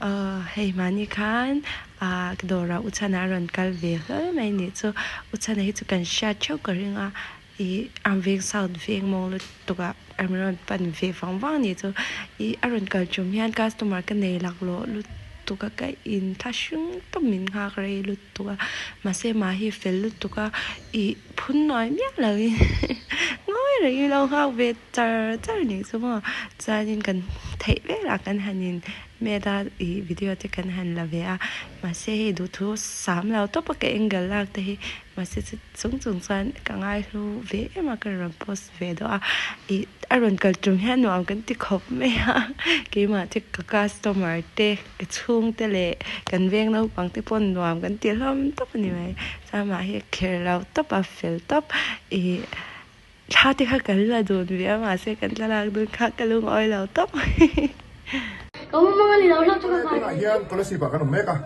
Aw hei mahni khan ah dawrah u chhana a rawn kal ve hlawl mai nih chu u chhana hi chu kan hriat theuh ka ring a ih a veng south veng mawng lutuk ah a rawn pan ve vang vang nih chu ih a rawn kal tum hian customer ka nei laklawh lutuk a ka inthlahrung tawp min nghak rei lutuk. Tuk a mahse mah hi fel lutuk a ih phun nuai miah lo in ngawi rengin lo nghak ve char char nih chu maw chuanin kan theih velah kan han in met a ih video te kan han la ve a mahse hei duhthu sam lo tawp a ka angle lak te hi mahse chu chung chung chuan ka ngaihlu ve em a ka rawn post ve deuh a ih a rawn kal tum hian nuam kan ti khawp mai a keimah te ka customer te. Ka chhungte leh kan veng naupang te pawh nuam kan ti hlawm tawp a ni mai. Chuan amah hi a kher lo tawp a, fel tawp. Ih thla te kha kan la dun ve a mahse kan thlalak dun kha ka lungawi lo tawp. Ka awm a ni lo hlauh chu ka nghal. Tunah hian Kolasib ah kan awm mek a,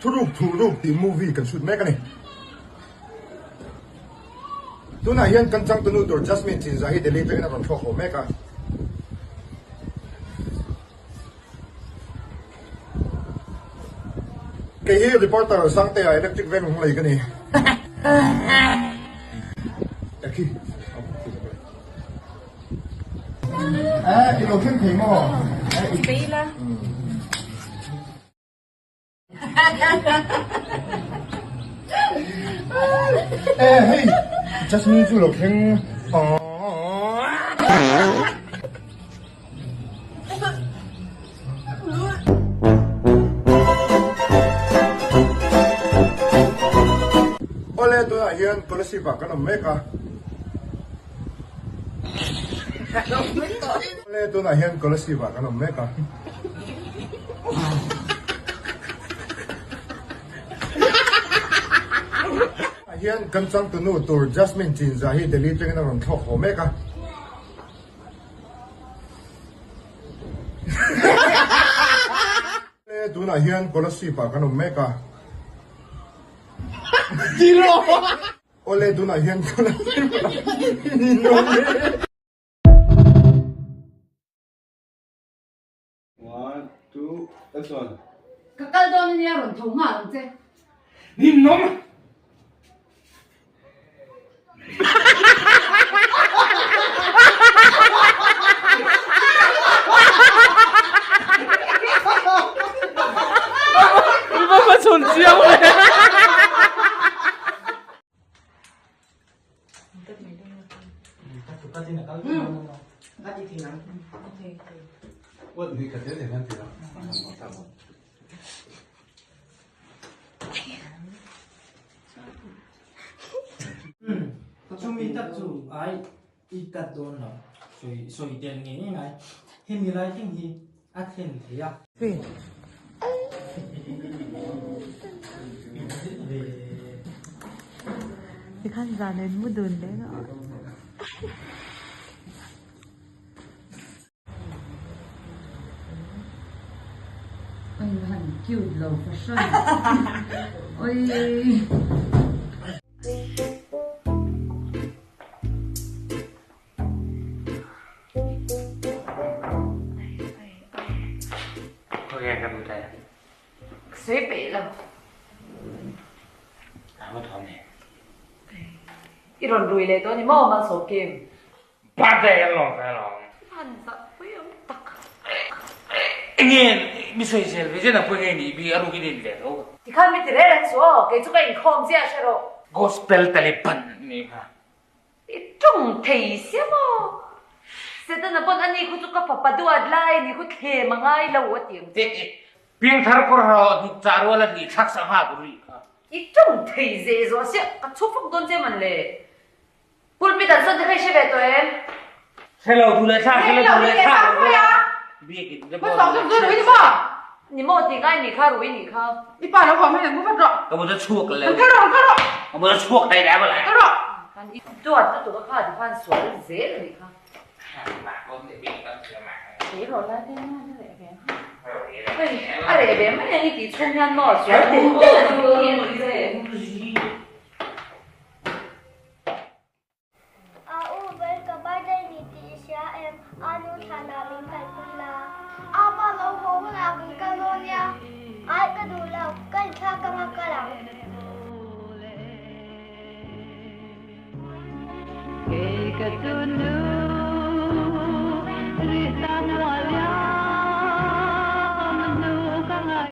Thuruk Thuruk tih movie kan shoot mek a ni. Tunah hian kan changtunu tur Jasmine Chinzah hi Delhi atangin a rawn thlawk haw mek a. Kei hi reporter Sangtea Electric Veng Lunglei ka ni. Ekhi. Eh, i lo thleng thei maw? Chipei la. Eh hei Jasmine chu lo thleng Awle tunah hian Kolasib ah kan awm mek a Awle tunah hian Kolasib ah kan awm mek a. Ah hian kan changtunu tur Jasmine Chinzah hi Delhi atangin a rawn thlawk haw mek a. Tunah hian Kolasib ah kan awm mek a. Awle tunah hian Kolasib ah ninawm e. One, two, action. Ka kal dawn ania rawn tho nghal ang che. Ninawm! Chumi tak chu ai i cut dawn lo sawi sawi tel ngei ngei ngai hemi lai thleng hi a thlen thei a. Tikhan zan in mu dun leh ngah. Oi han cute lo fahran oi. Sawi peih lo. I rawn rui leh dawn ni maw Malsawmkim? Birthday an lawm ve alawm. Han zah pui awm tak. Enge mi sawi zel ve zel ang pawh nge ni bi a ruk in in ve tho. Tikhan mi ti rel ang chu aw, kei chu ka inkhawm chiah hre rawh. Gospel Taliban nih kha. I tawng thei sia maw? Setana pawn ani khu chu ka fapa duat lai ni khu thlem a ngai lo a ti ang che. Piangthar kawr rawh hnuk chah rual a hnih thlak sak nghak rih kha. I tawng thei zeh zawh sia ka chhu fak dawn che man le. Pulpit an sawn te kha i hre ve tawh em? Hre lo duh leh thla hre lo duh leh thla lo rual biakin te pawh duh leh thla Ni maw ti ngai mi kha rui nih kha. I pa lo huam hian an mu vat rawh. Ka bula chhuak lo. An kal rawh an kal rawh. Ka bula chhuak daih dah bawlh. Kal rawh. Kan i duat lutuk a kha ti khan sual zel a nih kha. Kei rawh la te na na reh ve ha. Hei a reh ve mai ang i tih chhung hian maw sual tel tel a ni che. A u ber ka birthday ni tih i hria em? A nu thlanah min kalpui la. Ka tunu.